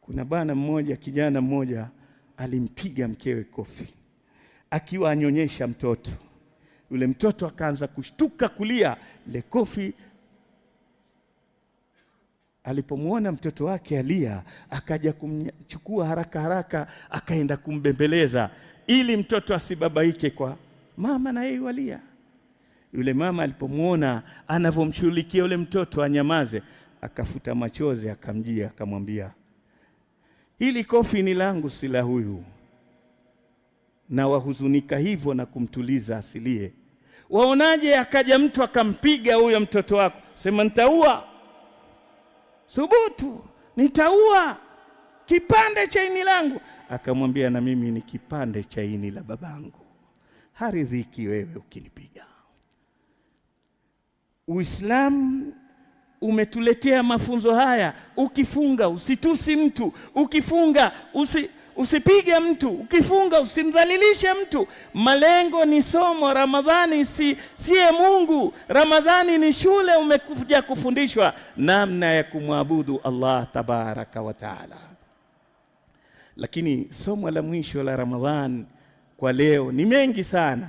Kuna bwana mmoja, kijana mmoja alimpiga mkewe kofi akiwa anyonyesha mtoto. Yule mtoto akaanza kushtuka kulia, le kofi. Alipomwona mtoto wake alia, akaja kumchukua haraka haraka, akaenda kumbembeleza ili mtoto asibabaike kwa mama na yeye walia. Yule mama alipomwona anavyomshughulikia yule mtoto anyamaze, akafuta machozi, akamjia, akamwambia, hili kofi ni langu, si la huyu. Na wahuzunika hivyo na kumtuliza asilie. Waonaje akaja mtu akampiga huyo mtoto wako? Sema nitaua. Thubutu, nitaua kipande cha ini langu. Akamwambia, na mimi ni kipande cha ini la babangu, haridhiki wewe ukinipiga. Uislamu umetuletea mafunzo haya. Ukifunga usitusi mtu, ukifunga usipige mtu, ukifunga usimdhalilishe mtu. Malengo ni somo. Ramadhani siye Mungu. Ramadhani ni shule, umekuja kufundishwa namna ya kumwabudu Allah tabaraka wa taala. Lakini somo la mwisho la Ramadhani kwa leo ni mengi sana.